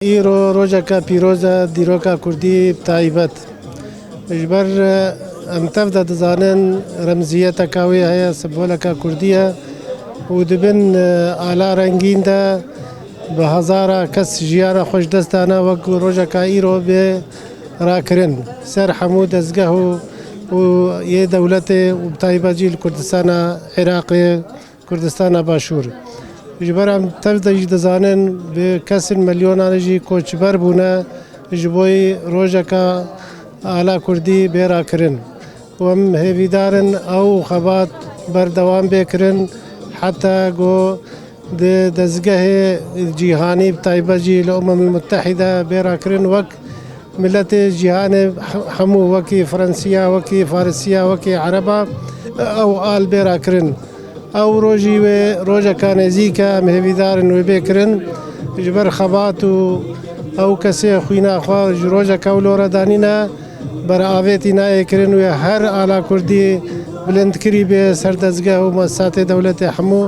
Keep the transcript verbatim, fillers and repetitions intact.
Îro rojeka pîroz e, dîroka kurdî bi taybet. Ji ber, e, em tev de dizanin remziyeteka wê heye, simboleka kurdî ye û di bin, e, ala rengîn de bi hezara kes jiyana xwe ji dest dane, wek ku rojeka îro bê rakirin ser hemû dezgeh û, û yê dewletê û bi taybet jî li Kurdistana Iraqê, Kurdistana Başûr. Ji ber em tev de jî dizanin, bi kesên milyonan jî koçber bûne, ji bo yî rojeka ala kurdî bê rakirin. Û em hêvîdar in ew xebat berdewam bê kirin, heta ku di dezgehê cîhanî, bi taybet jî li Umemul Muttehîde bê rakirin, wek miletê cîhanê he-, hemû, wekî Fransiya, wekî Farisiya, wekî Ereba, ew al bê rakirin. Ew rojî wê rojeka nêzîk e, em hêvîdar in wê bê kirin. Ji ber xebat û ew kesê xwîna xwe ji rojeka wilo re danîne, beravêtî nayê kirin, wê her ala kurdî bilindkirî bê ser dezgeh û muesesatê dewletê hemû.